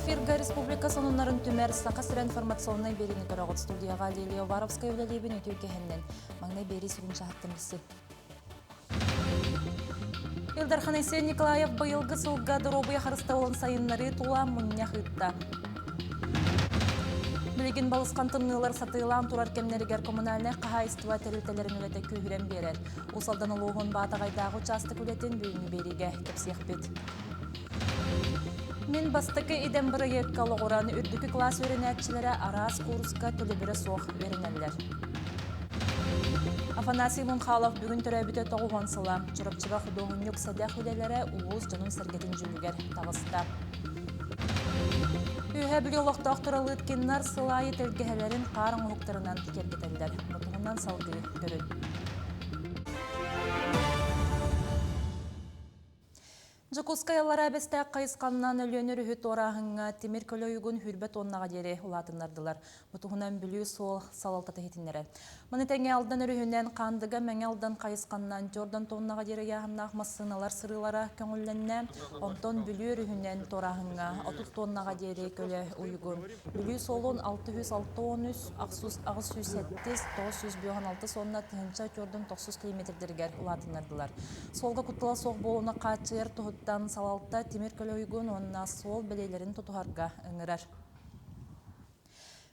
Эфиргэ республика сонуннарын түмэр Саха сирэ информационнай биэриини көрөҕүт. Студияҕа Лилия Уваровская үлэлиибин үтүө кэһэннэн. Маҥнай биэрии сүрүн чаһыттан билси. Ил Дархан Айсен Николаев быйылгы сылга доруобуйа харыстабылын сайыннарыы тула мунньах ыытта. Билигин балысхан тымныылар сатыылаан турар кэмнэригэр коммунальнай хаһаайыстыба тэрилтэлэрин үлэтэ күүһүрэн биэрэр. Уус Алдан улууһун Баатаҕайдааҕы учаастак үлэтин бүгүҥҥү биэриигэ кэпсиэхпит. Мин бастакы идэм бырайыакка олоҕуран үрдүкү кылаас үөрэнээччилэрэ араас кууруска төлөбүрэ суох үөрэнэллэр. Афанасий Мунхалов бүгүн төрөөбүтэ 90 сыла. Чурапчыга худуоһунньук сэдэх үлэлэрэ улуус дьонун-сэргэтин дьүүлүгэр таҕыста. Үөһээ Бүлүү олохтоохторо Лыткиннар сыл аайы тэлгэһэлэрин хаар оҥоһуктарынан киэргэтэллэр. Бу туһунан салгыы көрүн. Дьокуускай Аллараа Бэстээх хайысханнан Өлүөнэ өрүһү туорааһыҥҥа тимир көлө уйугун хүрбэ туоннаҕа диэри улаатыннардылар. Бу туһунан Бүлүү суол салалтата иһитиннэрэр. Маны тэҥэ Алдан өрүһүнэн Хаандыга Мэҥэ Алдан хайысханнан Дьордан туоннаҕа диэри ыйааһыннаах массыыналар сырыылара көҥүллэннэ. Онтон Бүлүү өрүһүнэн туорааһыҥҥа 30 туоннаҕа диэри көлө уйугун Бүлүү суолун 663, 807, 956 уонна 1049 километрдэригэр улаатыннардылар. Суолга куттала суох буолууну хааччыйар туһуттан салалта тимир көлө уйгун уонна суол бэлиэлэрин тутуһарга ыҥырар.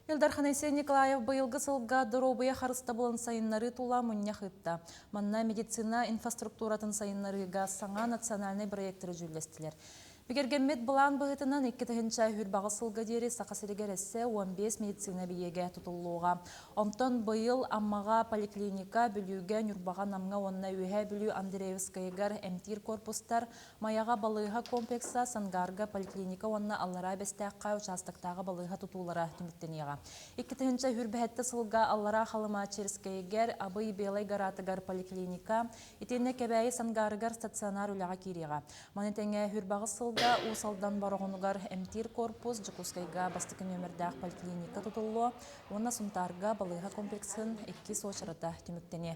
Ил Дархан Айсен Николаев быйылгы сылга доруобуйа харыстабылын сайыннарыы тула мунньах ыытта. Манна медицина инфраструктуратын сайыннарыыга саҥа национальнай проектары дьүүллэстилэр. Бигэргэммит былаан быһыытынан 2028 сылга диэри Саха сиригэр эссе 15 медицина эбийиэгэ тутуллуоҕа. Онтон быйыл Аммаҕа поликлиника, Бүлүүгэ, Ньурбаҕа, Намҥа уонна Үөһээ Бүлүү Андреевскайыгар эмтиир корпустар, Майаҕа балыыһа комплекса, Сангаарга поликлиника уонна Аллараа Бэстээххэ учаастактааҕы балыыһа тутуулара түмүктэниэҕэ. 2027 сылга Аллараа Халыма Черскэйигэр, Абый Белай Горатыгар поликлиника, итиэннэ Кэбээйи Сангаарыгар стационар үлэҕэ киириэҕэ. Маны тэҥэ Хүрбаҕыс сылга Уус Алдан Бороҕонугар эмтиир корпус, Дьокуускайга бастакы нүөмэрдээх поликлиника тутуллуо уонна Сунтаарга балыыһа комплексын иккис уочарата түмүктэниэ.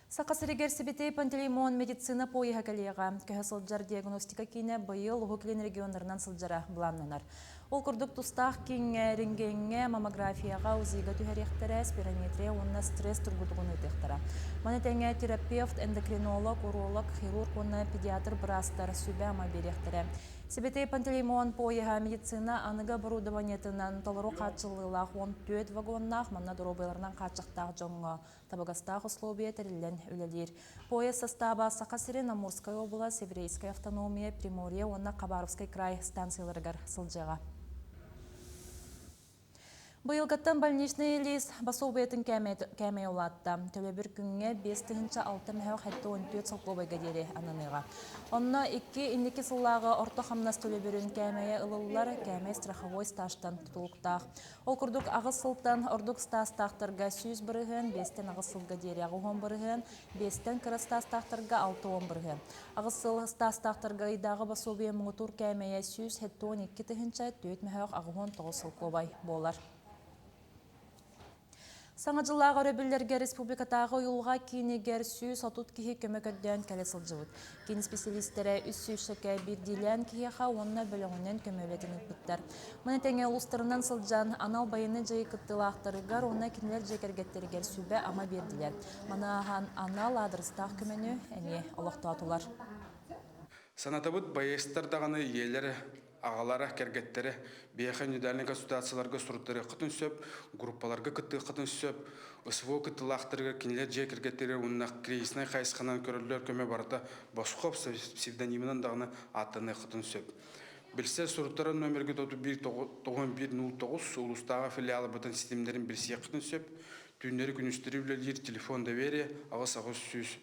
Саха сиригэр Сибэтиэй Пантелеймон медицина поеһа кэлиэҕэ. Көһө сылдьар диагностика киинэ быйыл Уһук Илин регионнарынан сылдьара былааннанар. Ол курдук тустаах кииҥҥэ, рентгеҥҥэ, маммографияҕа, УЗИга түһэриэхтэрэ, спирометрия уонна стресс тургутугун ыытыахтара. Маны тэҥэ терапевт, эндокринолог, уролог, хирург уонна педиатр быраастар сүбэ-ама биэриэхтэрэ. Сибэтиэй Пантелеймон поеһа медицина аныгы оборудованиетынан толору хааччыллыылаах 14 вагоннаах, манна доруобуйаларынан хааччахтаах дьоҥҥо табыгастаах условия тэриллэн үлэлиир. Поезд састааба Саха сирин, Амурскай область, Еврейскай автономия, Приморье уонна Хабаровскай край станцияларыгар сылдьыаҕа. Быйылгыттан больничный лиис басуобуйатын кээмэйэ улаатта. Төлөбүр күҥҥэ 5 6 мөһөөх 74 солкуобайга диэри ананыаҕа. Онно икки инники сыллааҕы орто хамнас төлөбүрүн кээмэйэ ылыллар, кээмэй страховой стажтан тутулуктаах. Ол курдук аҕыс сылтан ордук стаастаахтарга 100%, биэстэн аҕыс сылга диэри 80%, биэстэн кыра стаастаахтарга 60%. Аҕыс сыл стаастаахтарга ыйдааҕы босуобуйа муҥутуур кээмэйэ 172 тыһыынча 4 мөһөөх 89 солкуобай буолар. Саҥа дьыллааҕы өрөбүллэргэ республикатааҕы уйулҕа киинигэр 130 киһи көмө көрдөөн кэлэ сылдьыбыт. Киин исписэлиистэрэ 300 шэкэ биирдиилээн киһиэхэ уонна бөлөҕүнэн көмө үлэтин ыыппыттар. Маны тэҥэ улуустарынан сылдьан анал байыаннай дьайыы кыттыылаахтарыгар уонна кинилэр дьиэ кэргэттэригэр сүбэ-ама биэрдилэр. Маны ааһан анал аадырыстаах көмөнү эмиэ олохтоотулар. Санатабыт байыастар даҕаны ийэлэрэ аҕалара, кэргэттэрэ биһиэхэ индивидуальнай консультацияларга суруттарыаххытын сөп, группаларга кыттыаххытын сөп, СВО кыттыылаахтарыгар кинилэр дьиэ кэргэттэригэр уонна кризисный хайысханан көрөллөр көмө барыта босхо псевдонимынан даҕаны ааттаныаххытын сөп. Билсэр суруттарар номерга 31 91 09 улуустааҕы филиалбытын ситимнэрин билсиэххитин сөп. Түүннэри күнүстэри үлэлиир телефон доверия 8 800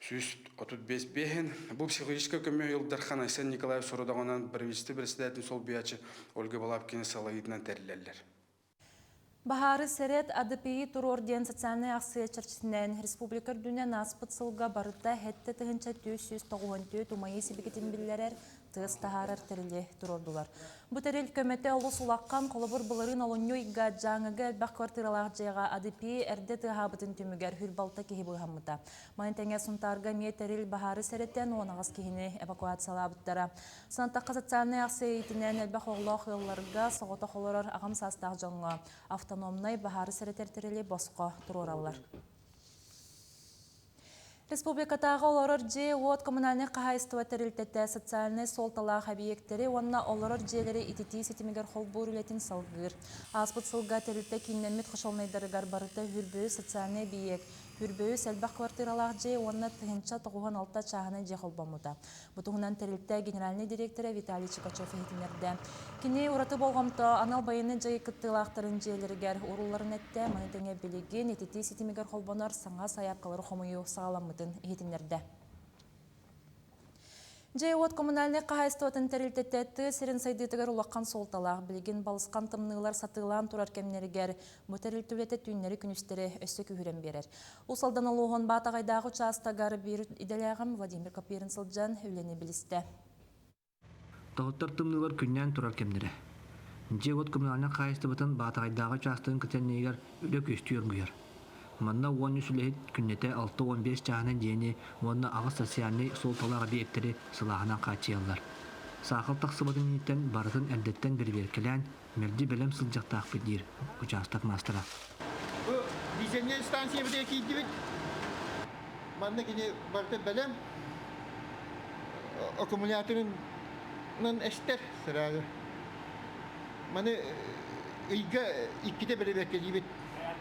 135 биэһин. Бу психологическай көмө Ил Дархан Айсен Николаев сорудаҕынан правительство председателин солбуйааччы Ольга Балабкина салайыытынан тэриллэллэр. Баһаары сэрэт АДПИ туруор диэн социальнай аахсыйа чэрчитинэн республика үрдүнэн ааспыт сылга барыта 7494 умайыы сибикитин биллэрэр. тыас таһаарар тэрили туруордулар. Бу тэрил көмөтө олус улахан, холобур былырыын олунньу ыйга Дьааҥыга элбэх квартиралаах дьиэҕэ АДП эрдэ тыаһаабытын түмүгэр хүрбалта киһи быыһаммыта. Маны тэҥэ Сунтаарга эмиэ тэрил баһаары сэрэтэн 18 киһини эвакуациялаабыттара. Сантахха социальнай аахсыйа иитинэн элбэх оҕолоох ыалларга соҕотох олорор аҕам саастаах дьоҥҥо автономнай баһаары сэрэтэр тэрили босхо туруораллар. Республикатааҕы олорор дьиэ-уот коммунальнай хаһаайыстыба тэрилтэтэ социальнай суолталаах эбийиэктэри уонна олорор дьиэлэри ититии ситимигэр холбуур үлэтин салгыыр. Ааспыт сылга тэрилтэ кииннэммит хочуолунайдарыгар барыта Хүрбөйү социальнай эбийиэк, Хүрбөйүс элбэх квартиралаах дьиэ уонна 1096 чааһынай дьиэ холбоммута. Бу туһунан тэрилтэ генеральнай директора Виталий Чикачев иһитиннэрдэ. Кини ураты болҕомто анал байыаннай дьайыы кыттыылаахтарын дьиэлэригэр уурулларын эттэ. Маны тэҥэ билигин ититии ситимигэр холбонор саҥа сайаапкалары хомуйуу саҕаламмытын иһитиннэрдэ. Дьиэ-уот коммунальнай хаһаайыстыбатын тэрилтэтэ тыа сирин сайдыытыгар улахан суолталаах. Билигин балысхан тымныылар сатыылаан турар кэмнэригэр бу тэрилтэ үлэтэ түүннэри-күнүстэри өссө күүһүрэн биэрэр. Уус Алдан улууһун Баатаҕайдааҕы учаастагар биир идэлээҕим Владимир Копырин сылдьан үлэни билистэ. Тоһуттар тымныылар күннээн турар кэмнэрэ. Дьиэ-уот коммунальнай хаһаайыстыбатын Баатаҕайдааҕы учаастагын котельнайыгар үлэ күөстүү оргуйар. Манна 13 үлэһит күннэтэ 65 чааһынан дьиэни уонна аҕыс социальнай суолталаах эбийиэктэри сылааһынан хааччыйаллар. Саахал тахсыбатын инниттэн барытын эрдэттэн бэрэбиэркэлээн, мэлдьи бэлэм сылдьыахтаахпыт диир учаастак маастара. Бу дизельнэй станциябытыгар киирдибит. Манна кини барыта бэлэм. Аккумуляторынан эстэр сразу. Маны ыйга иккитэ бэрэбиэркэлиибит.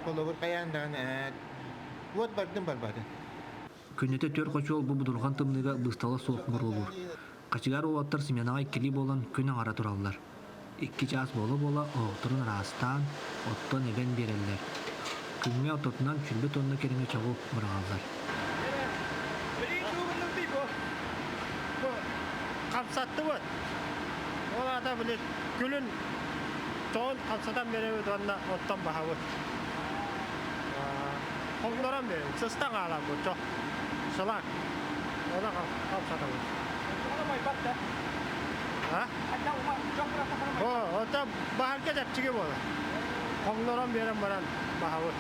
Холобур, хайаан даҕаны уот бардын барбатын. Күннэтэ түөрт хочуол бу будулҕан тымныыга быыстала суох буруолуур. Хачыгаар уолаттар сменаҕа иккилии буолан күн аҥара тураллар. Икки чаас буола-буола оһохторун ыраастаан, оттон эбэн биэрэллэр. Күҥҥэ ортотунан 20 тонна кэриҥэ чоҕу быраҕаллар. Хамсаттыбыт. Ол аата били күлүн тоҕун хамсатан биэрэбит уонна оттон баһабыт. Хоҥнорон биэрэбит. Сыстан хаалан чох. Сылаак. Оны хамсатабыт. А? О, ото баһарга чэпчэки буолар. Хоҥнорон биэрэн баран баһабыт.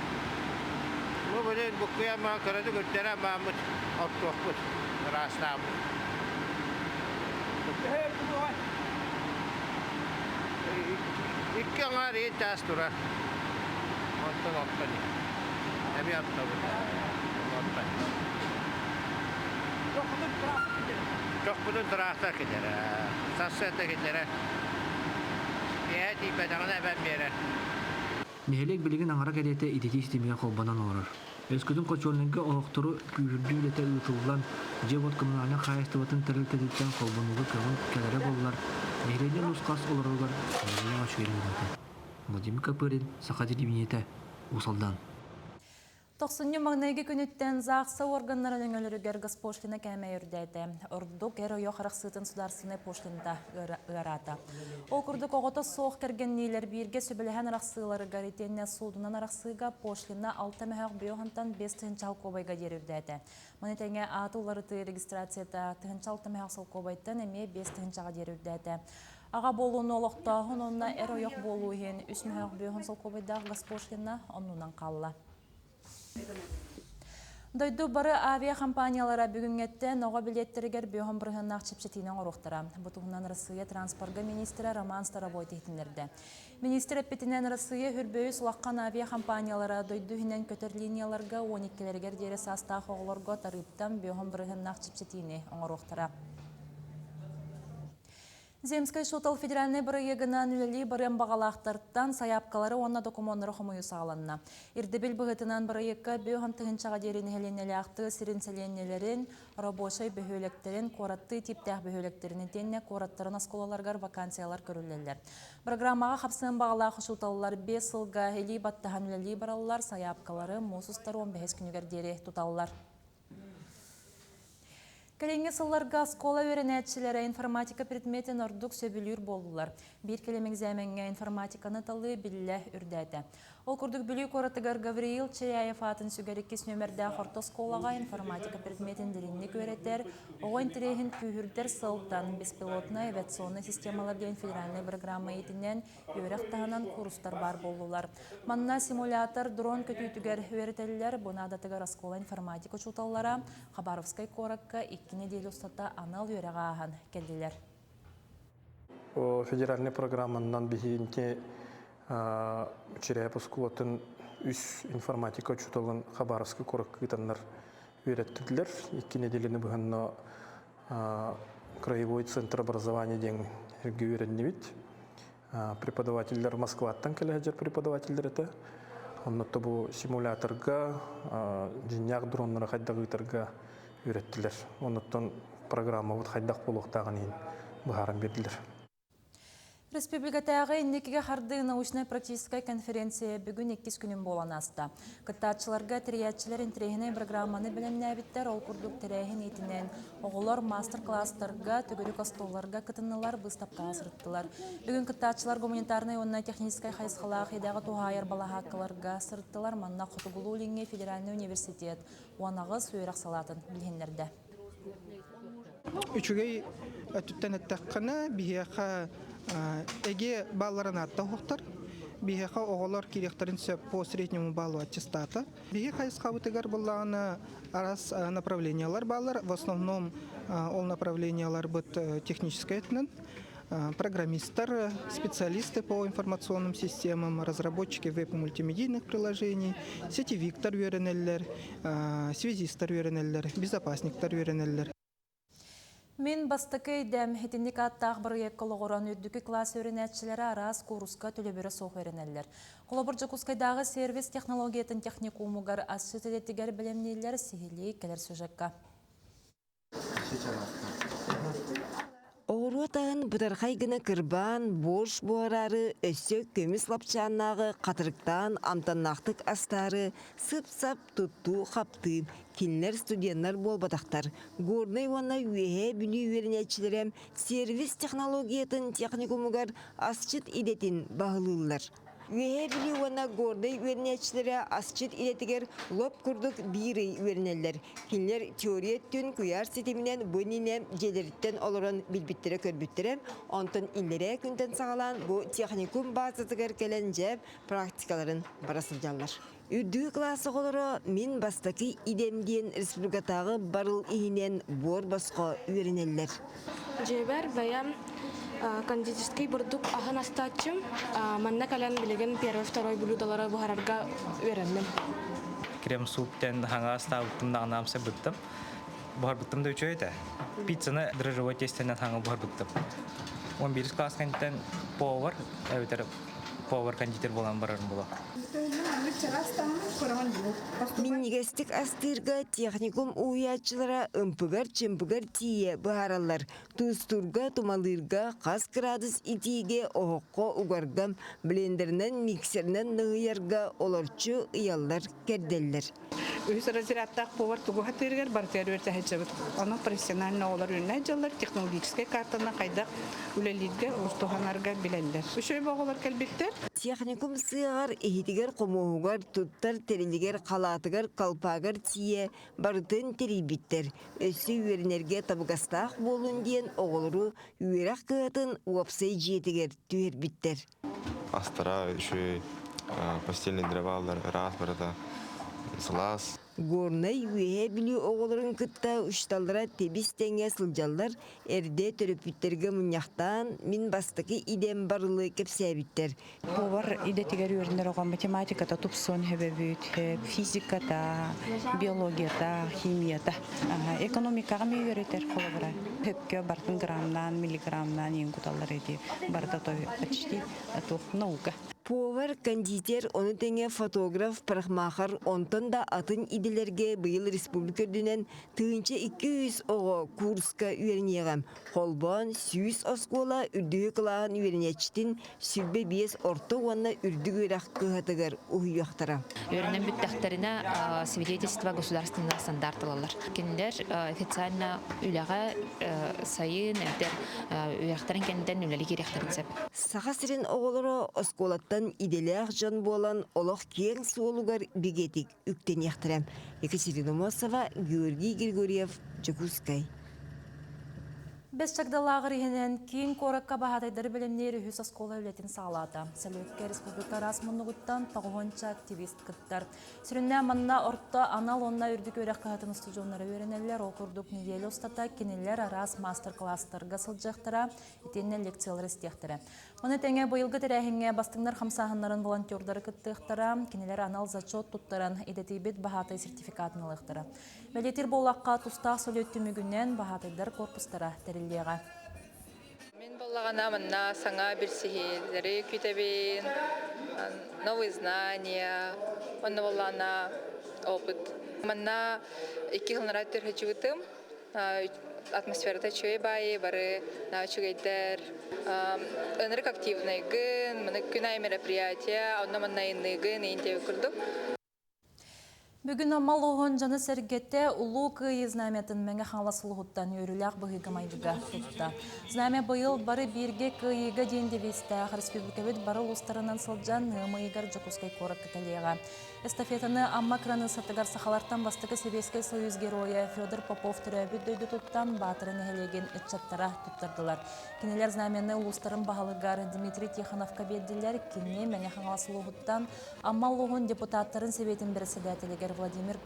Бу билин буккуйа ма кыратык үрдэрэ мааммыт оттуохпут ыраастаабыт. Икки аҥаар иин таас турар. Оттон оттон Эми оттобут. Оттон. Чохпутун тыраахтар китэрэ. Сарсыарда китэрэ. Киэһэ тиийбэтэҕинэ эбэн биэрэр. Нэһилиэк билигин аҥара кэриэтэ ититии ситимигэр холбонон олорор. Өскөтүн хочуолунайга оһохтору күүһүрдүү үлэтэ ыытыллан, дьиэ-уот коммунальнай хаһаайыстыбатын тэрилтэтиттэн холбонууга көҥүл кэлэрэ буоллар, нэһилиэнньэ нус-хас олороругар мэлдьи үчүгэй буолуо этэ. Владимир Копырин, Саха телевидениетэ, Уус Алдан. Тохсунньу маҥнайгы күнүттэн ЗАГСа уорганнарын өҥөлөрүгэр госпошлина кээмэйэ үрдээтэ. Ордук эр-ойох арахсыытын судаарыстыбаннай пошлината ыараата. Ол курдук оҕото суох кэргэнниилэр бииргэ сөбүлэһэн арахсыыларыгар итиэннэ суудунан арахсыыга пошлина алта мөһөөх бөһөнтөн 5 тыһыынча солкуобайга диэри үрдээтэ. Маны тэҥэ ааты уларытыы регистрацията 1006 мөһөөх солкуобайтан эмиэ 5 тыһыынчаҕа диэри үрдээтэ. Аҕа буолууну олохтооһун уонна эр-ойох буолуу иһин үс мөһөөх бөһөн солкуобайдаах госпошлина оннунан хаалла. Дойду бары авиакомпаниялара бүгүҥҥэттэн оҕо билиэттэригэр бөһөн бырыһыаннаах чэпчэтиини оҥоруохтара. Бу туһунан Россия транспорга министрэ Роман Старовой иһитиннэрдэ. Министр эппитинэн, Россия Хүрбөйүс улахан авиакомпаниялара дойду иһинэн көтөр линияларга 12-лэригэр диэри саастаах оҕолорго тарыыптан бөһөн бырыһыаннаах чэпчэтиини оҥоруохтара. Земскэй шутал федеральнай бырайыагынан үлэлии барыан баҕалаахтартан сайаапкалары уонна докумуоннары хомуйуу саҕаланна. Ирдэбил быһыытынан бырайыакка бүөһөн тыһыынчаҕа диэри нэһилиэнньэлээх тыа сирин сэлиэнньэлэрин, рабочай бөһүөлэктэрин, куораттыы тииптээх бөһүөлэктэрин итиэннэ куораттарын оскуолаларыгар вакансиялар көрүллэллэр. Программаҕа хапсыан баҕалаах учууталлар 5 сылга илии баттаһан үлэлии бараллар, сайаапкалары муус устар 15 күнүгэр диэри туталлар. Кэлиҥҥи сылларга оскуола үөрэнээччилэрэ информатика предметин ордук сөбүлүүр буоллулар. Биир кэлим экзамеҥҥа информатиканы талыы биллэ үрдээтэ. Ол курдук Бүлүү куоратыгар Гавриил Чиряев аатын сүгэр иккис нүөмэрдээх орто оскуолаҕа информатика предметин дириҥник үөрэтэр, оҕо интэриэһин күүһүрдэр сыалтан беспилотнай авиационнай системалар диэн федеральнай программа иитинэн үөрэх таһынан курстар баар буоллулар. Манна симулятор дрон көтүүтүгэр үөрэтэллэр. Бу наадатыгар оскуола информатика учууталлара Хабаровскай куоракка икки нэдиэлэ устата анал үөрэҕи ааһан кэллилэр. Федеральный программанан биһиинки Чирээп оскуолатын үс информатика учууталын Хабаровскай куоракка ыытаннар үөрэттилэр. Икки нэдиэлэни быһанна краевой центр образования диэн эргэ үөрэннибит. Преподавателлэр Москваттан кэлэ сылдьар преподавателлэр этэ. Онно бу симуляторга дьиннээх дроннары хайдах ыытарга үөрэттилэр. Оннуттан программабыт хайдах буолуохтааҕын иһин быһааран биэрдилэр. Республикатааҕы инникигэ хардыы научнай-практическай конференция бүгүн иккис күнүн буолан ааста. Кыттааччыларга тэрийээччилэр интэриэһинэй программаны бэлэмнээбиттэр. Ол курдук тэрээһин иитинэн оҕолор маастар-кылаастарга, төгүрүк остуолларга кытыннылар, быыстапкаҕа сырыттылар. Бүгүн кыттааччылар гуманитарнай уонна техническай хайысхалаах идэҕэ туһаайар балаһааккаларга сырыттылар. Манна Хотугулуу-Илиҥҥи федеральнай университет 18 үөрэх салаатын билиһиннэрдэ. Үчүгэй өттүттэн эттэххинэ, биһиэхэ эгэ балларын аатта оһохтор. Биһиэхэ оҕолор киириэхтэрин сөп по среднему баллу аттестата. Биһи хайысхабытыгар буллаҕына араас направлениялар бааллар. В основном ол направленияларбыт техническэй өттүнэн программисттар, специалисты по информационным системам, разработчики веб-мультимедийных приложений, сетевиктар үөрэнэллэр, связистар үөрэнэллэр, безопасниктар үөрэнэллэр. Мин бастакы идэм итинник ааттаах бырайыакка олоҕуран үрдүкү кылаас үөрэнээччилэрэ араас кууруска төлөбүрэ суох үөрэнэллэр. Холобур, Дьокуускайдааҕы сервис технологиятын техникумугар асчыт идэтигэр бэлэмнииллэр сиһилии кэлэр сюжекка. Оҕуруот аһын бытархай гына кырбаан, борщ буһараары, өссө көмүс лапчааннааҕы хатырыктаан амтаннаахтык астаары, сып-сап туттуу-хаптыы. Кинилэр студеннар буолбатахтар. Горнай уонна Үөһээ Бүлүү үөрэнээччилэрэ сервис технологиятын техникумугар асчыт идэтин баһылыыллар. Үөһээ Бүлүү уонна Горнай үөрэнээччилэрэ асчыт идэтигэр лоп курдук биир ый үөрэнэллэр. Кинилэр теория өттүн куйаар ситиминэн бу иннинэ дьиэлэриттэн олорон билбиттэрэ-көрбүттэрэ. Онтон иллэрээ күнтэн саҕалаан бу техникум баазатыгар кэлэн дьэ практикаларын бара сылдьаллар. Үрдүкү кылаас оҕолоро мин бастакы идэм диэн республикатааҕы барыл иһинэн буор босхо үөрэнэллэр. Дьиэбэр бэйэм кондитерский бурдук аһын астааччым. Манна кэлэн билигин первый, второй блюдолары буһарарга үөрэнним. Крем-суп диэн хаҥа астаабыттым даҕаны амсайбыттым. Буһарбыттым да үчүгэй этэ. Пиццаны дрожжевой тиэстэнэн хаҥа буһарбыттым. 11 класс кэнниттэн повар эбэтэр повар-кондитер буолан барарым буолуо. Минньигэстик астыырга техникум уһуйааччылара ымпыгар-чымпыгар тиийэ быһаараллар. Туустуурга, тумалыырга, хас кыраадыс итиигэ оһоххо угарга, блендеринэн, миксеринэн ныһыйарга олорчу ыйаллар, кэрдэллэр. Үһүс разрядтаах повар тугу хатыырыгар барытыгар үөрэтэ сылдьабыт. Онон профессионально оҕолор үүннэ дьыллар технологическай картаны хайдах үлэлииргэ, туһанарга билэллэр. Үчүгэй оҕолор кэлбиттэр. Техникум сыаҕар, иһитигэр-хомуоһугар, туттар тэрилигэр, халаатыгар, колпагар тиийэ барытын тэрийбиттэр. Өссө үөрэнэргэ табыгастаах буолун диэн оҕолору үөрэх кыһатын уопсай дьиэтигэр түһэрбиттэр. Астара үчүгэй, постельный дрова ыраас барыта сылаас. Горнай Үөһээ Бүлүү оҕолорун кытта учууталлара тэбис-тэҥҥэ сылдьаллар, эрдэ төрөппүттэргэ мунньахтаан, мин бастакы идэм барылы кэпсээбиттэр. Повар идэтигэр үөрэнэр оҕо математиката тупсуон сөбөбүт, физиката, биологията, химията. Экономикаҕа эмиэ үөрэтэр холобура. Хөпкө бартын граммнаан, миллиграммнаан иэн куталлар эти барыта почти туох наука. Повар, кондитер, ону тэҥэ фотограф, парикмахер, онтон да атын идэлэргэ быйыл республика үрдүнэн 1200 оҕо курска үөрэниэҕэ. Холбоон 100 оскуола үрдүкү кылааһын үөрэнээччитин 25 орто уонна үрдүк үөрэх кыһатыгар уһуйуохтара. Үөрэнэн бүттэхтэринэ свидетельство государственного стандарт ылаллар. Кинилэр официально үлэҕэ сайын эбэтэр үөрэхтэрин кэнниттэн үлэлии киириэхтэрин сөп. Саха сирин оҕолоро оскуолаттан идэлээх дьон буолан олох киэҥ суолугар бигэтик үктэниэхтэрэ. Екатерина Мосова, Георгий Григорьев, Дьокуускай. Бэс чагдалааҕыр иһинэн киин куоракка баһаатайдары бэлэмниир үһүс оскуола үлэтин саҕалаата. Сэлүөккэ республика араас муннугуттан тоҕуһунча активист кыттар. Сүрүннээн манна орто анал уонна үрдүк үөрэх кыһатын устудьуоннара үөрэнэллэр. Ол курдук нэдиэлэ устата кинилэр араас маастар-кылаастарга сылдьыахтара, итиэннэ лекциялары истиэхтэрэ. Ону тэҥэ быйылгы тэрээһиҥҥэ бастыҥнар хамсааһыннарын волонтердары кыттыахтара, кинилэр анал зачет туттаран идэтийбит баһаатай сертификатын ылыахтара. Бэлиэтиир буоллахха, тустаах солиот түмүгүнэн баһаатайдар корпустара тэриллиэҕэ. Мин буоллаҕына манна саҥа билсиһиилэри күүтэбин, новые знания, онно буоллаҕына опыт. Манна икки сыллара төрһөчүбүтүм, атмосферата үчүгэй баайы, бары үчүгэйдэр. Ынырык активныйгын, маны күн аайы мероприятие, онно манна айынныыгын, иин диэбит курдук. Бүгүн Амма улууһун дьоно-сэргэтэ Улуу Кыайыы знамятын Мэҥэ Хаҥалас улууһуттан үөрүүлээх быһыыга-майгыга тутта. Знамя быйыл бары бииргэ Кыайыыга диэн девизтээх республикабыт бары улуустарынан сылдьан ыам ыйыгар Дьокуускай куоракка кэлиэҕэ. Эстафетаны Амма кыраныыссатыгар сахалартан бастакы Сэбиэскэй Союз геройа Федор Попов төрөөбүт дойдутуттан Баатара нэһилиэгин ыччаттара туттардылар. Кинилэр знамяны улуустарын баһылыгар Дмитрий Тихоновка биэрдилэр. Кини Мэҥэ Хаҥалас улууһуттан Амма улууһун депутаттарын сэбиэтин бэрэссэдээтэлигэр Владимир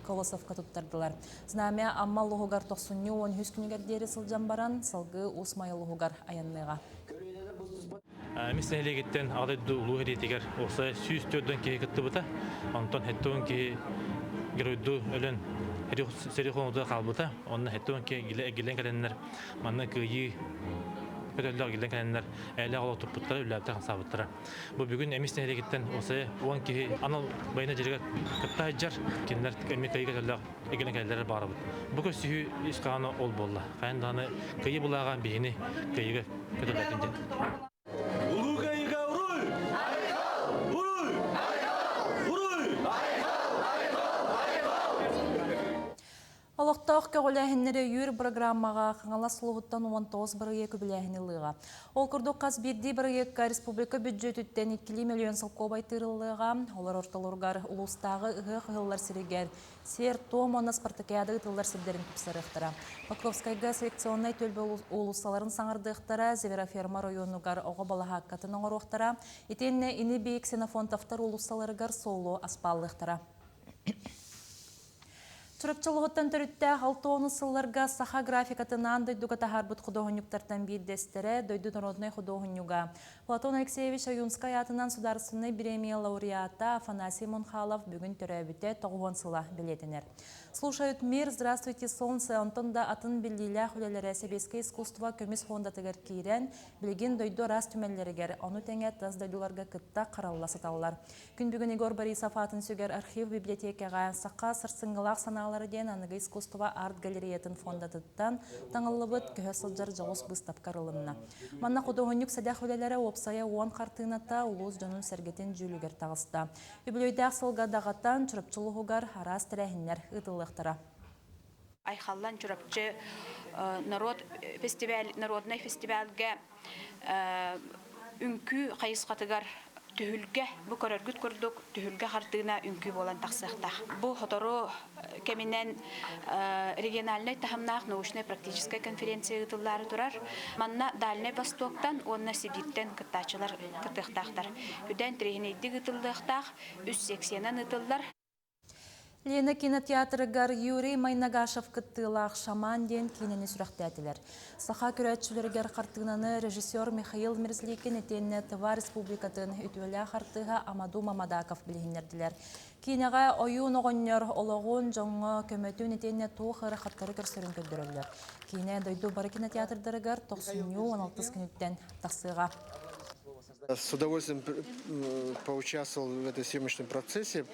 Колосовка туттардылар. Знамя Амма улууһугар тохсунньу 13 күнүгэр диэри сылдьан баран, салгыы Уус Майа улууһугар айанныаҕа. Мис нэһилиэгиттэн Аҕа дойду улуу сэриитигэр уопсайа 104 киһи кыттыбыта. Онтон 70 киһи геройдуу өлөн сэрии хонуутугар хаалбыта. Онно 70 киһи эгилэн кэлэннэр манна кыайыы көтөллөөх эгилэн кэлэннэр ээлээх олох туппуттара, үлэлээбиттэр, хамсаабыттара. Бу бүгүн Эмис нэһилиэгиттэн уопсайа 10 киһи анал байыаннай дьарыгар кытта сылдьар. Кинилэр эмиэ кыайыы көтөллөөх эгилэн кэлэллэрэ баарабыт. Бу көрсүһүү ис хоһооно ол буолла. Хайан даҕаны кыайыы былааҕа биһини кыайыыга көтөллөөтүн диэн. Улуу Кыайыыга уруй! Уруй! Уруй! Олохтоох көҕүлээһиннэри өйүүр бырагырааммаҕа Хаҥалас улууһуттан 19 бырайыак үбүлээһини ылыаҕа. Ол курдук хас биирдии бырайыакка республика бүддьүөтүттэн иккилии миллион солкуобай тыырыллыаҕа. Олор ортолоругар улуустааҕы ыһыах ыһыллар сиригэр сиэр-туом уонна спартакиада ыытыллар сирдэрин тупсарыахтара. Покровскайга селекционнай түөлбэ уулуссаларын саҥардыахтара, Звероферма оройуонугар оҕо балаһааккатын оҥоруохтара, итиэннэ ини-бии Ксенофонтовтар уулуссаларыгар суолу аспааллыахтара. Чурапчы олоҕуттан төрүттээх 60 сылларга саха графикатын аан дойдуга таһаарбыт худуоһунньуктартан биирдэстэрэ, дойду народнай худуоһунньуга Платон Алексеевич Ойуунскай аатынан судаарыстыбаннай бириэмийэ лауреата Афанасий Мунхалов бүгүн төрөөбүтэ 90 сыла бэлиэтэнэр. Слушают мир, здравствуйте, солнце, онтон да атын биллиилээх үлэлэрэ сэбиэскэй искусство көмүс фондатыгар киирэн, билигин дойду араас түмэллэригэр, ону тэҥэ тас дойдуларга кытта харалла сыталлар. Күн бүгүн Егор Борисов аатын сүгэр архив библиотекаҕа Саха сарсыҥҥылаах санаалара диэн аныгы искусство арт-галереятын фондатыттан таҥыллыбыт көһө сылдьар дьоҕус быыстапка арылынна. Манна худуоһунньук сэдэх үлэлэрэ уопсайа 10 хартыыната улуус дьонун-сэргэтин дьүүлүгэр таҕыста. Үбүлүөйдээх сылга даҕатан Чурапчы улууһугар араас тэрээһиннэр ыытыллыахтара. Айхаллан Чурапчы народ фестиваль, народнай фестивальга үҥкүү хайысхатыгар түһүлгэ, бу көрөргүт курдук түһүлгэ хартыына үҥкүү буолан тахсыахтаах. Бу сотору кэминэн региональнай таһымнаах научнай-практическай конференция ыытыллаары турар. Манна Дальнай Востоктан уонна Сибииртэн кыттааччылар кыттыахтаахтар. Үрдээн тириэһинэйдик ыытыллыахтаах, үс секциянан ыытыллар. Лена кинотеатрыгар Юрий Майнагашев кыттыылаах «Шаман» диэн киинэни сүрэхтээтилэр. Саха көрөөччүлэригэр хартыынаны режиссер Михаил Мерзликин итиэннэ Тыва Республикатын үтүөлээх артыыһа Амаду Мамадаков билиһиннэрдилэр. Киинэҕэ ойуун оҕонньор олоҕун, дьоҥҥо көмөтүн итиэннэ туох ыарахаттары көрсөрүн көрдөрөллөр. Киинэ дойду бары кинотеатрдарыгар тохсунньу 16 күнүттэн тахсыаҕа. С удовольствием поучаствовал в этом съемочном процессе,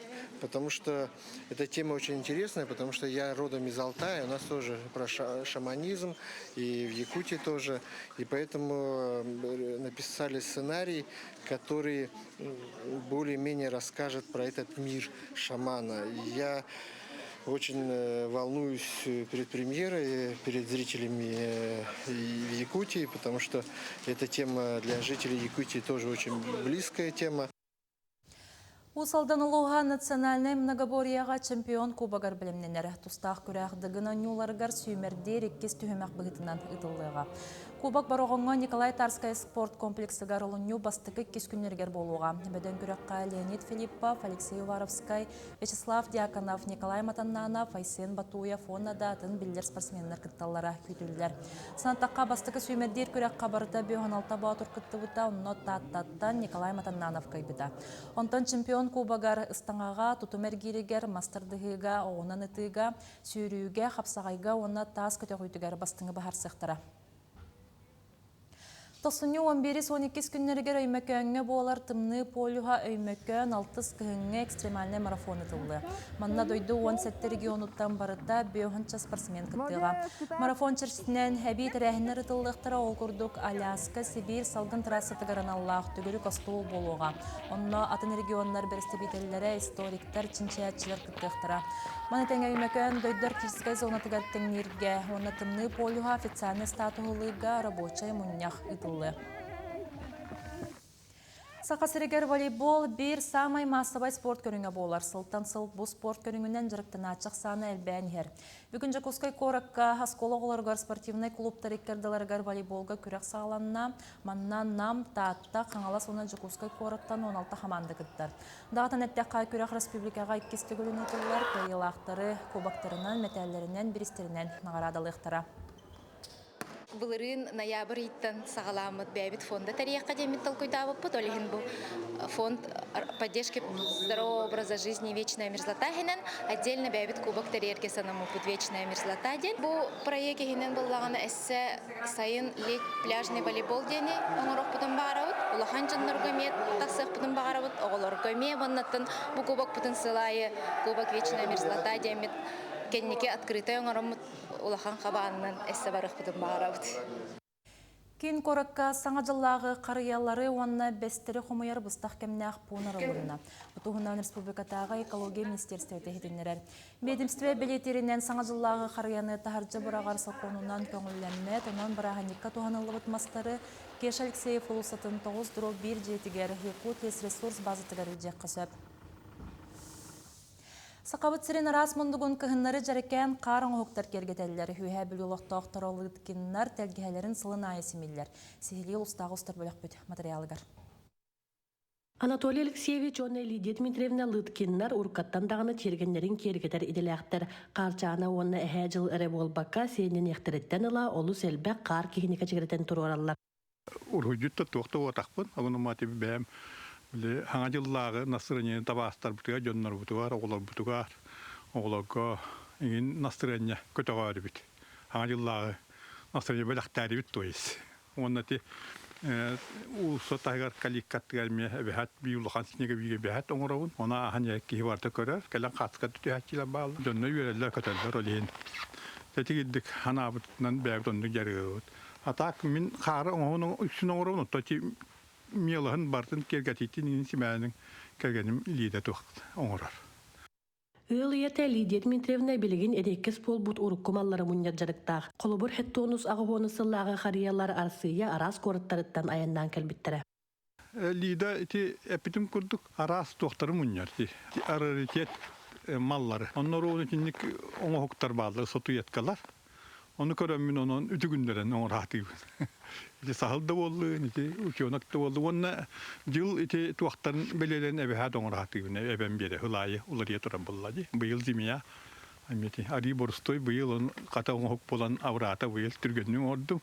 потому что эта тема очень интересная, потому что я родом из Алтая, у нас тоже про шаманизм, и в Якутии тоже, и поэтому написали сценарий, который более-менее расскажет про этот мир шамана. Я очень волнуюсь перед премьерой, перед зрителями в Якутии, потому что эта тема для жителей Якутии тоже очень близкая тема. Уус Алдан улууһа национальнай многоборьеҕа чемпион кубогар бэлэмнэнэр. Тустаах күрэх Дыгын оонньууларыгар сүүмэрдиир иккис түһүмэх быһыытынан ыытыллыаҕа. Кубок Бороҕоҥҥо Николай Тарскай спорт комплексыгар олунньу бастакы иккис күннэригэр буолуоҕа. Бөдөҥ күрэххэ Леонид Филиппов, Алексей Уваровскай, Вячеслав Дьяконов, Николай Матаннанов, Айсен Батуев уонна да атын биллэр спортсменнар кытталлара күүтүллэр. Санаттахха, бастакы сүүмэрдиир күрэххэ барыта 56 боотур кыттыбыта, онно Тааттаттан Николай Матаннанов кыайбыта. Онтон чемпион кубогар ыстаҥаҕа, тутум эргииригэр, мас тардыһыыга, оҕунан ытыыга, сүүрүүгэ, хапсаҕайга уонна таас көтөҕүүтүгэр бастыҥы быһаарсыахтара. Тохсунньу 11-12 күннэригэр Өймөкөөҥҥө буолар Тымныы полюһа Өймөкөөн алтыс кыһыҥҥы экстремальнай марафон ытыллыа. Манна дойду 17 регионуттан барыта 5 спортсмен кыттыаҕа. Марафон чэрчитинэн эбии тэрээһиннэр ытыллыахтара, ол курдук Аляска, Сибиир салгын трассатыгар аналлаах төгүрүк остуол буолуоҕа. Онно атын регионнар бэрэстэбиитэллэрэ, историктар, чинчийээччилэр кыттыахтара. Маны тэҥэ Өймөкөөн дойду арктическай зонатыгар тэҥнииргэ уонна Тымныы полюһа официальнай статуһу ылыыга рабочай мунньах ыытыллыа. Саха сиригэр волейбол биир саамай маассабай спорт көрүҥэ буолар. Сылтан сыл бу спорт көрүҥүнэн дьарыктанааччы ахсаана элбээн иһэр. Бүгүн Дьокуускай куоракка оскуола оҕолоругар спортивнай клубтар иккардыларыгар волейболга күрэх саҕаланна. Манна Нам, Таатта, Хаҥалас уонна Дьокуускай куораттан 16 хамаанда кыттар. Даҕатан эттэххэ, күрэх республикаҕа иккис төгүлүн ыытыллар, кыайыылаахтары кубоктарынан, мэтээллэринэн, бириистэринэн наҕараадалыахтара. Былырыын ноябрь ыйыттан саҕалааммыт бэйэбит фонда тэрийиэххэ диэммит толкуйдаабыппыт. Ол иһин бу фонд поддержки здорового образа жизни «Вечная мерзлота» иһинэн отдельно бэйэбит кубок тэрийэргэ санаммыппыт «Вечная мерзлота» диэн. Бу проект иһинэн буоллаҕына эссе сайын лет пляжный волейбол диэни оҥоруохпутун баҕарабыт. Улахан дьоннорго эмиэ тахсыахпытын баҕарабыт, оҕолорго эмиэ уоннаттан бу кубокпутун сыл аайы Кубок Вечная мерзлота диэммит кэнники открытый оҥороммут улахан хабаанынан эссе барыахпытын баҕарабыт. Киин куоракка Саҥа дьыллааҕы харыйалары уонна бэстэри хомуйар быстах кэмнээх пуун арыллынна. Бу туһунан республикатааҕы экология министерствота иһитиннэрэр. Биэдэмстибэ бэлиэтииринэн Саҥа дьыллааҕы харыйаны таһырдьа быраҕар сокуонунан көҥүллэммэт, онон бырааһынньыкка туһаныллыбыт мастары Кеша Алексеев уулуссатын 9-1 дьиэтигэр Якут лесресурс базатыгар илдьиэххэ сөп. Сахабыт сирин араас муннугун кыһыннары дьэрэкээн хаар оҥоһуктар киэргэтэллэр. Үөһээ Бүлүү олохтоохторо Лыткиннар тэлгэһэлэрин сылын аайы симиллэр. Сиһилии улустааҕы устар бөлөхпүт материалыгар. Анатолий Алексеевич уонна Лидия Дмитриевна Лыткиннар уруккаттан даҕаны тиэргэннэрин киэргэтэр идэлээхтэр. Хаарчаана уонна Эһээ Дьыл эрэ буолбакка, сиэннэниэхтэриттэн ыла олус элбэх хаар киһини кэчигирэтэн туруораллар. Уруһуйдьут да туох да буотахпын, ону бэйэм били саҥа дьыллааҕы настырыанньаны табаастарбытыгар, дьоннорбутугар, оҕолорбутугар, оҕолорго иҥин настырыанньа көтөҕөөрүбүт. Саҥа дьыллааҕы настырыанньа бэлэхтээрибит то есть. Уонна ити уулусса таһыгар калиткаттыгар эмиэ эбэһээт биир улахан снеговигэ эбэһээт оҥоробун. Ону ааһан киһи барыта көрөр, кэлэн хаатыска түһээччилэр бааллар. Дьонно үөрэллэр, көтөллөр ол иһин. Тэтигирдик ханаабытынан бэйэбит оннук дьарыгырабыт. А так мин хаары оҥоһун үксүн оҥоробун, оттон ити мелоһын барытын киэргэтиитин иһин симээнин кэргэним илиитэ туох оҥорор. Ыал ийэтэ Лидия Дмитриевна билигин эриэккэс буолбут урукку маллары мунньар дьарыктаах. Холобур, хеттонус аҕыһуону сыллааҕы харыйалар Арассыыйа араас куораттарыттан айаннаан кэлбиттэрэ. Лида ити эппитим курдук араас туохтары мунньар ити раритет маллары. Онно итинник оҥоһуктар бааллар, статуэткалар. Ону көрөммүн онон үтүгүннэрэн оҥораатыыбын. Ити саһыл да буоллун, ити ученок да буоллун. Уонна дьыл ити туохтарын бэлиэлэрин эбэһээт оҥораатыыбын. Эбэм биэрэ ылаайы уларыйа турар буолла дии. Быйыл зимия Ити арыы борустой быйыл он хата оҥоһук буолан абыраата быйыл түргэнник оҥордум.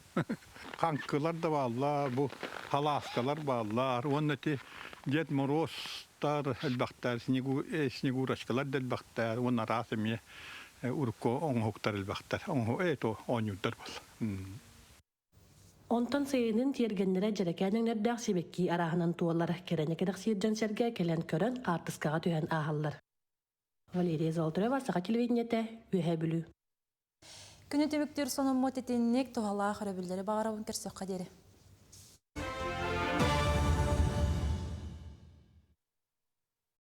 Хаҥкылар да бааллар, бу халааскалар бааллар. Уонна ити Дед Морозтар элбэхтэр, снегурочкалар да элбэхтэр. Уонна араас эмиэ урукку оҥоһуктар элбэхтэр. Оҥоһу это оонньуурдар буолла. Онтон сайынын тиэргэннэрэ дьэрэкээн өҥнөрдөөх сибэкки арааһынан туолар, кэрэни кэрэхсиир дьон-сэргэ кэлэн көрөн, хаартыскаҕа түһэн ааһаллар. Валерия Золотарева, Саха телевидениетэ, Үөһээ Бүлүү. Күнү түмүктүүр сонуммут итинник туһалаах өрөбүллэри баҕарабын көрсөххө диэри.